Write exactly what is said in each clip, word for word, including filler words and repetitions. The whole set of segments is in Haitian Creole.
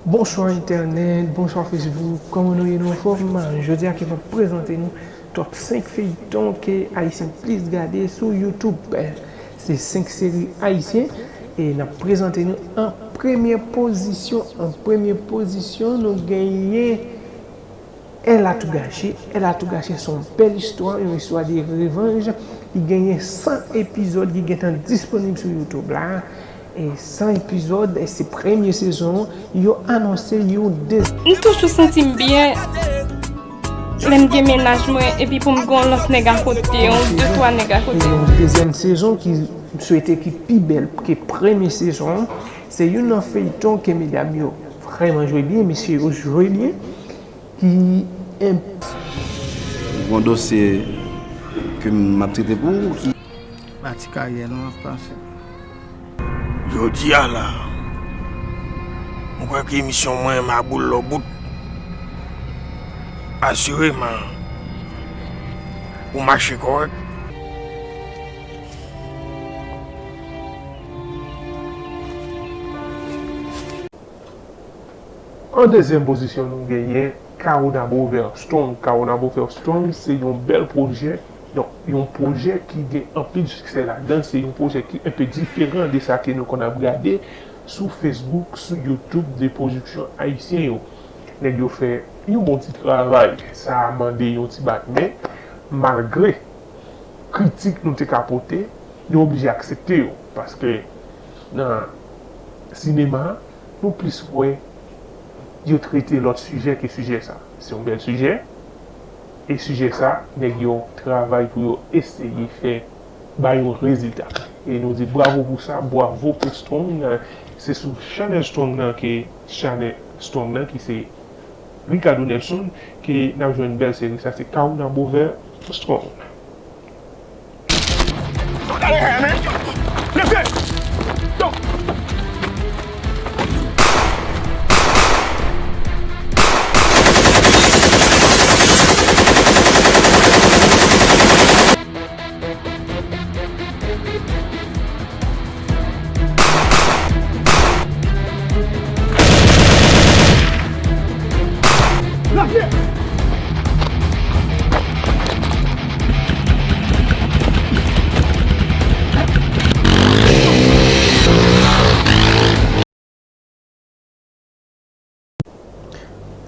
Bonswa entènèt, bonswa Facebook, kòman nou ye, nou anfòm? Jodi a ke m ap prezante nou top senk feyton ke Ayisyen plis gade sou YouTube. Se senk seri ayisyen e n ap prezante nou an premye pozisyon. An premye pozisyon, nou genyen Elle a tout gâché. Elle a tout gâché se yon bèl istwa, yon istwa de revanj. Li genyen san epizòd ki gentan disponib sou YouTube la. E san epizòd, e se premye sezon an. Yo anonse yon dezyèm. M toujou santi m byen lè m gen mennaj mwen, epi pou m gen yon lòt nèg akote, yon de twa nèg akote. Yon dezyèm sezon ki m swete ki pi bèl ke premye sezon an. Se youn nan feyton ke medam yo vrèman jwe byen, mesye yo jwe byen. Ki enp- Ou gon dosye ke m ap trete pou ou ki. Pati karyè nou ap panse. Jodi a la, m kwè ke emisyon mwen maboul lò bout. Asireman, ou mache kòrèk. An dezyèm pozisyon, nou genyen Kaonabo vs Strong. Kaonabo vs Strong se yon bèl pwojè, yon, yon pwojè ki gen anpil siksè ladan. Se yon pwojè ki enpe diferan de sa ke nou konn ap gade sou Facebook, sou YouTube, de pwodiksyon ayisyen yo. Nèg yo fè yon bon ti travay. Sa a mande yon ti bat men, malgre kritik nou te ka pote, nou oblije aksepte yo. Paske nan sinema, nou plis wè yo trete lòt sijè ke sijè sa. Se yon bèl sijè. E sijè sa, nèg yo travay pou yo eseye fè bay yon rezilta. E nou di bravo pou sa, bravo pou Strong. Se sou chanèl Strong nan ke, chanèl Strong nan ki se Ricardo Nelson, ke n ap jwenn bèl seri sa, se Kaonabo vs Strong.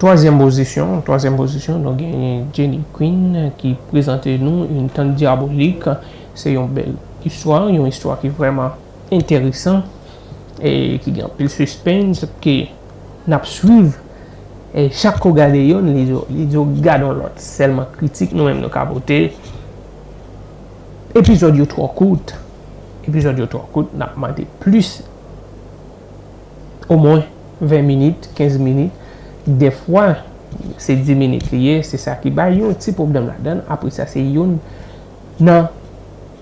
Twazyèm pozisyon, twazyèm pozisyon, nou genyen Jenny Queen ki prezante nou Une tante diabolique. Se yon bèl istwa, yon istwa ki vrèman enteresan e ki gen anpil suspens ke n ap swiv. E chak kou gade youn, li di w, li di w gade yon lòt. Sèlman kritik nou menm nou ka pote. Epizòd yo twò kout. Epizòd yo twò kout, n ap mande plis. Omwen ven minit, kenz minit. Dèfwa, se dis minit li ye, se sa ki bay yon ti pwoblèm ladan l. Apre sa, se youn nan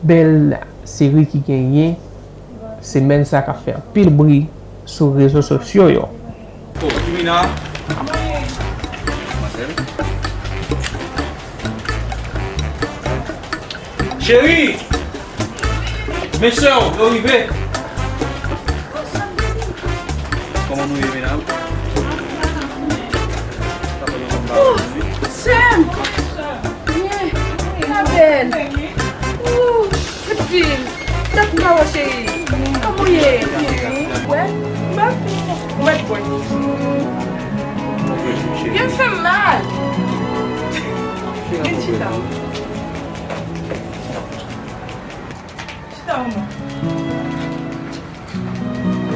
bèl seri ki genyen semèn sa k ap fè anpil bri sou rezo sosyo yo. Oh, Kimina. Cheri! Mesye w, yo rive! Kòman nou ye, medam? Oh, sè m! Byen, la bèl. Oh, gud fil. Dat m pa wè w, cheri. Kòman w ye? Wè? Ou mèt bwè. Byen fè m mal. Vin chita. Chita, manman.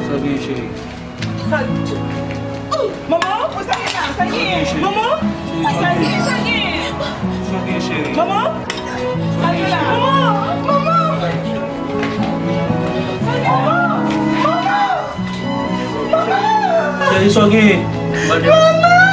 Sa gen, cheri? Sa. Manman, ou sa gen la? Sa gen? Manman, ou sa gen? Sa gen? Sa gen, cheri? Manman, sa gen la? Manman, manman. Sa gen? Manman, manman. Manman. Cheri, sa gen? Manman, manman.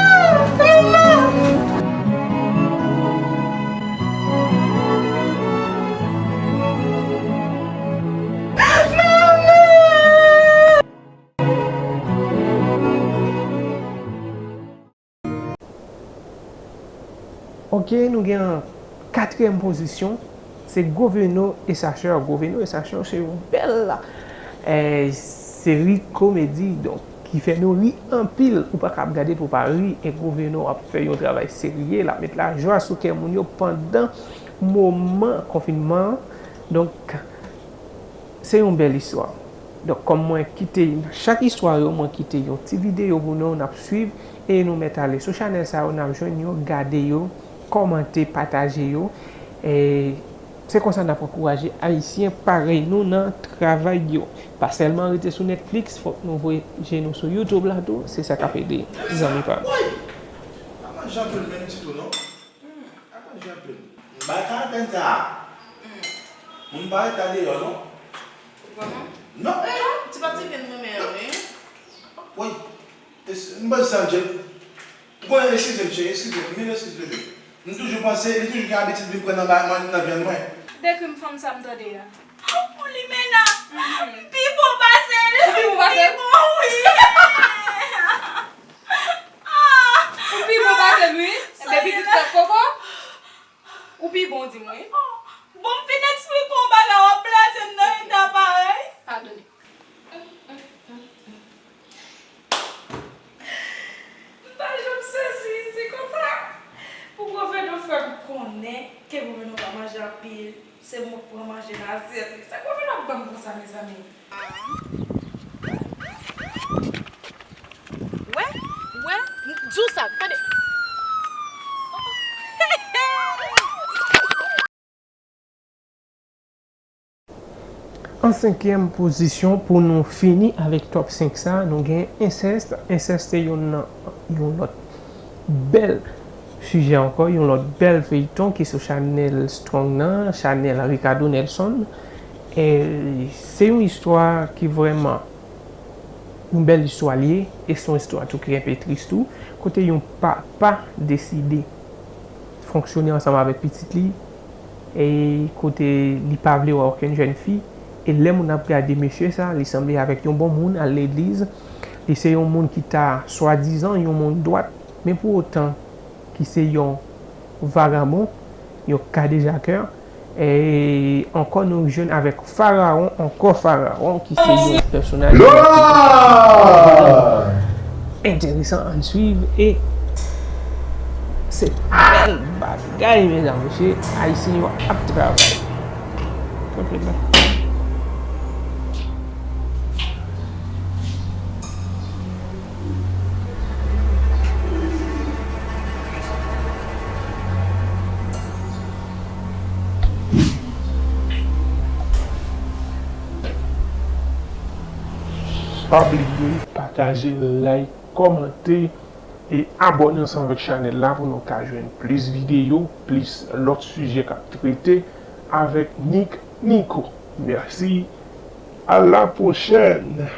Ok, nou gen an katriyèm pozisyon. Se Gwo Veno e Sacha. Gwo Veno e Sacha se yon bèl, eh, seri komedi. Donk, ki fè nou ri anpil. Ou pa ka ap gade l pou w pa ri. Egro Veno ap fè yon travay serye, l ap met lajwa sou kè moun yo pandan moman konfinman an. Donk, se yon bèl istwa. Donk, kòm mwen kite chak istwa yo, mwen kite yon ti videyo pou nou, n ap swiv e nou mèt ale sou chanèl sa yo, n ap jwenn yo, gade yo, kòmante, pataje yo. E se konsa n ap ankouraje Ayisyen parèy nou nan travay yo. Pa sèlman rete sou Netflix, fòk nou voye je nou sou YouTube la tou, se sa k ap ede zanmi pa m. Woy! Pa manje anpil menm ditou non. Pa manje anpil. M bay karantèn sa a. Moun pa ret la deyò non. Ou kwè non? Non. Non, ti pati vin renmen an wi. Woy! Es-, m panse sa, Angel. Ou konnen, eskize m, cheri, eskize m, mil eskiz, bebe. M toujou panse, li toujou gen abitid vin pran nan ba-, nan, nan vyann mwen. Dekri m fanm sa m tande a. Ou limena. M pi bon pase l. Ou pi bon pase l? M pi bon, wi. Ah! Ou pi bon pase l, wi. Sa depi tout tèt koko, ou pi bon, di m, wi. Bon, m fin eksplike w bagay, w ap blaze m nan eta parèy. Padone. M pa janm sezi isi konsa. Pou Gwo Veno fè m konnen ke Gwo Veno pa manje anpil, se mwen k pran manje nan asyèt li. Sa Gwo Veno ap ban m konsa, mezanmi? Wè, wè, m di w sa, tande. An senkyèm pozisyon, pou nou fini avèk top senk sa, nou gen ensèst. Ensèst se youn nan, yon lòt bèl sijè ankò, yon lòt bèl feyton ki sou chanèl Strong nan, chanèl Ricardo Nelson. E se yon istwa ki vrèman yon bèl istwa li ye, e se yon istwa tou ki enpe tris tou, kote yon papa deside fonksyone ansanm avèk pitit li, e kote li pa vle wè okenn jèn fi, e lè moun ap gade mesye sa, li sanble avèk yon bon moun al legliz, li se yon moun ki ta swadizan yon moun dwat, men pou otan ki se yon vagabon, yon kadejakè, e ankò nou jwenn avèk Farawon, ankò Farawon, ki se yon pèsonaj ki enteresan, ann swiv, e se bèl bagay, medam, mesye, Ayisyen yo ap travay. Kanpe la. Pa bliye pataje, like, kòmante e abòne ansanm avèk chanèl la pou nou ka jwenn plis videyo, plis lòt sijè k ap trete avèk Nick Nico. Mèsi, à la prochaine!